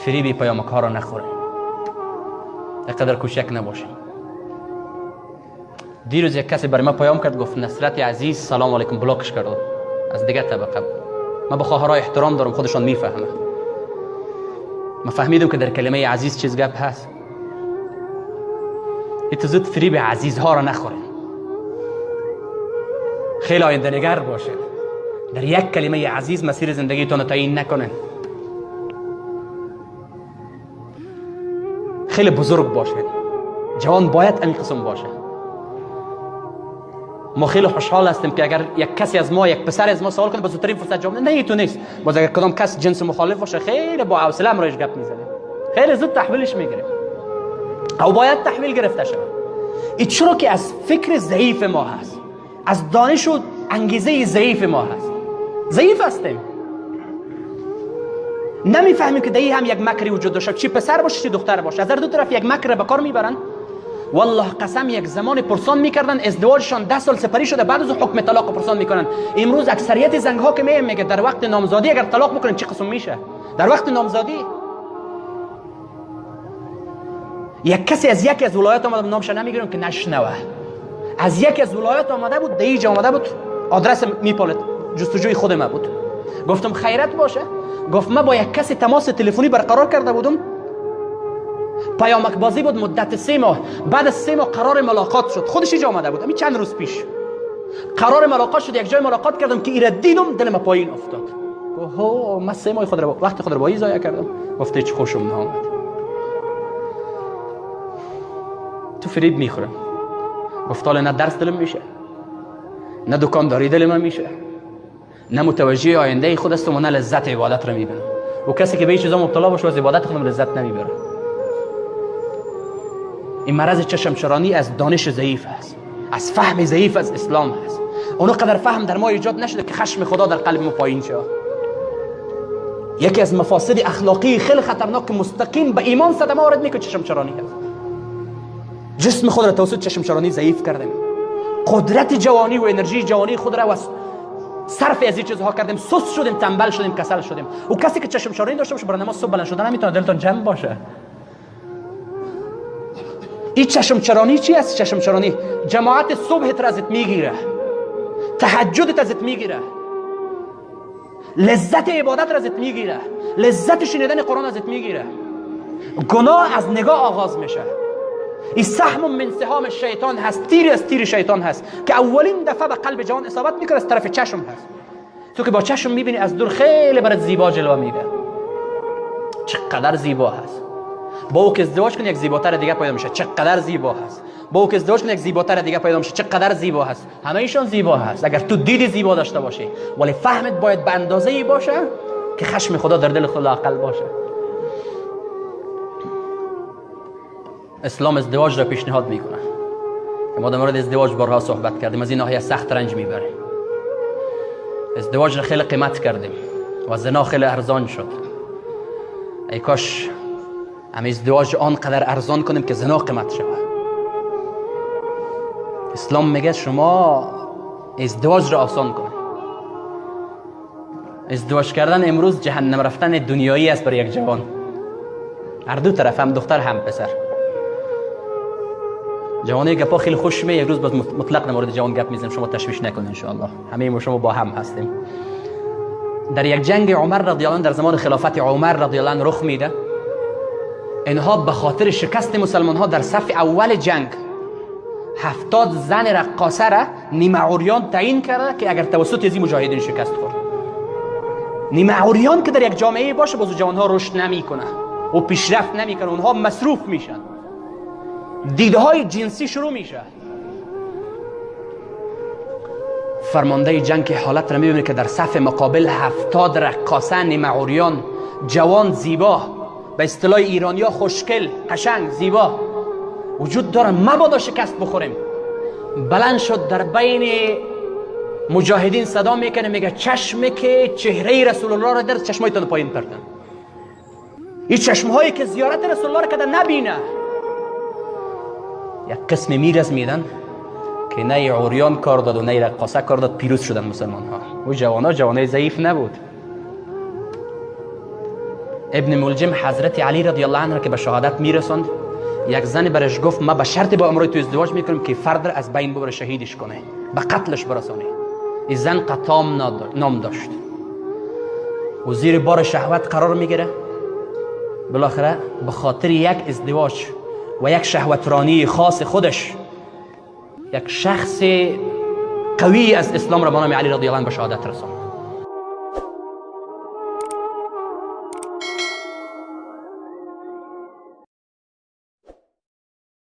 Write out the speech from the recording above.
فریب پیامک ها را نخوریم، اینقدر کوچک نباشیم. دیروز یک کسی برای ما پیام کرد، گفت نصرت عزیز سلام علیکم، بلاکش کرد، از دیگه طبقه بود. من به خواهرای احترام دارم، خودشان میفهمه. من فهمیدم که در کلمه عزیز چیز گپ هست. ایت زود فریب عزیزها را نخورین، خیلی آینده نگر باشین. در یک کلمه عزیز مسیر زندگیتان رو تعیین نکنین. خیلی بزرگ باشین. جوان باید این قسم باشه. ما خیلی خوشحال هستیم که اگر یک کسی از ما، یک پسر از ما سوال کنه، به زودترین فرصت جواب نه تو نیست. باز اگر کدام کس جنس مخالف باشه، خیلی با حوصله امرایش گپ میزنه، خیلی زود تحویلش میگیره، او باید تحویل گرفته شود. این چرا که از فکر ضعیف ما هست، از دانش و انگیزه ضعیف ما هست. ضعیف هستیم، نمیفهمیم که در هم یک مکری وجود داشته، چی پسر باشه چی دختر باشه، از هر دو طرف یک مکر به کار میبرن. والله قسم یک زمان پرسان میکردن، ازدواجشان 10 سال سپری شده، بعد از حکم طلاق پرسان میکنن. امروز اکثریت زنگ ها که میگه در وقت نامزادی اگر طلاق بکنن چی قسم میشه؟ در وقت نامزادی یک کسی از یکی از ولایات آمده، نامش نمیگیرم که نشنوه، از یکی از ولایات آمده بود، دیج آمده بود، آدرس میپالت، جستجوی خود ما بود. گفتم خیرت باشه. گفت من با یک کسی تماس تلفنی برقرار کرده بودم، پیامک بازی بود مدت 3 ماه. بعد از 3 ماه قرار ملاقات شد، خودش اینجا آمده بود، همین چند روز پیش قرار ملاقات شد. یک جای ملاقات کردم که ایره دیدم، دلم پایین افتاد. گفت هو من 3 ماه خود را وقت خود را با ضایع کردم. گفت هیچ خوشم نآمد. تو فریب میخورم. گفت حالا نه درس دلم میشه، نه دکانداری دلم میشه، نه متوجه آینده خود هستم و نه لذت عبادت را میبینم. و کسی که به این چیزا مبتلا باشه از عبادت خودم لذت نمیبره. این مرض چشم چرانی از دانش ضعیف هست، از فهم ضعیف از اسلام هست. اونو قدر فهم در ما ایجاد نشده که خشم خدا در قلب ما پایین شد. یکی از مفاسد اخلاقی خیلی خطرناک که مستقیم به ایمان صدمه وارد میکنه چشم چرانی هست. جسم خود را توسط چشم چرانی ضعیف کردیم، قدرت جوانی و انرژی جوانی خود را صرف از این چیزها کردیم، سست شدیم، تنبل شدیم، کسل شدیم. و کسی که چشم چرانی داشته باشه برای نماز صبح بلند شدن نمیتونه، دلتون جمع باشه. این چشم چرانی چی است؟ چشم چرانی جماعت صبحت را ازت میگیره، تهجدت ازت میگیره، لذت عبادت را ازت میگیره، لذت شنیدن قرآن ازت میگیره. گناه از نگاه آغاز میشه. این سهم من سهام شیطان هست، تیر از تیر شیطان هست که اولین دفعه به قلب جوان اصابت میکنه، از طرف چشم هست. تو که با چشم میبینی از دور خیلی برات زیبا جلوه میده، چقدر زیبا هست. با او که ازدواج کنی یک زیباتر دیگه پیدا میشه، چقدر زیبا هست. با او که ازدواج کنی یک زیباتر دیگه پیدا میشه، چقدر زیبا هست. همه ایشان زیبا هست اگر تو دیدی زیبا داشته باشی، ولی فهمت باید به اندازه‌ای باشه که خشم خدا در دل خود لااقل باشه. اسلام ازدواج را پیشنهاد میکنه. ما در مورد ازدواج بارها صحبت کردیم، از این ناحیه سخت رنج میبریم. ازدواج را خیلی قیمت کردیم و زنا خیلی ارزان شد. ای کاش هم ازدواج آنقدر ارزان کنیم که زنا قیمت شود. اسلام میگه شما ازدواج را آسان کنید. ازدواج کردن امروز جهنم رفتن دنیایی است برای یک جوان، هر دو طرف، هم دختر هم پسر. جوانی گپا خیلی خوش می، یک روز باز مطلق در مورد جوان گپ میزنیم، شما تشویش نکنید انشاءالله، همه ما شما با هم هستیم. در یک جنگ عمر رضی الله عنه، در زمان خلافت عمر رضی الله عنه رخ میده، اینها به خاطر شکست مسلمان ها در صف اول جنگ 70 زن رقاصه را نیمه عریان تعیین کرده که اگر توسط از مجاهدین شکست خورد. نیمه عریان که در یک جامعه باشه باز جوان ها رشد نمیکنه و پیشرفت نمیکنه، اونها مصروف میشن، دیدهای جنسی شروع میشه. فرمانده جنگ که حالت را میبینه که در صف مقابل 70 رقاصه نیمه عریان، جوان زیبا، به اصطلاح ایرانیا خوشگل، قشنگ، زیبا وجود داره، مبادا شکست بخوریم. بلند شد در بین مجاهدین صدا میکنه، میگه چشمی که چهره رسول الله را در چشمایتان پایین پرتن، این چشمهایی که زیارت رسول الله را کده نبینه. یک قسم میرز میدن که نه عریان کار داد و نه رقاصه کار داد، پیروز شدن مسلمان ها. و جوان ها جوانای ضعیف نبود. ابن ملجم حضرت علی رضی الله عنه که به شهادت میرساند، یک زن برش گفت ما به شرط با امرای تو ازدواج میکنم که فرد را از بین ببره، شهیدش کنه، به قتلش برسانه. این زن قطام نام داشت و زیر بار شهوت قرار میگیره. بالاخره به خاطر یک ازدواج و یک شهوترانی خاص خودش یک شخص قوی از اسلام را به نام علی رضی الله عنه به شهادت رساند.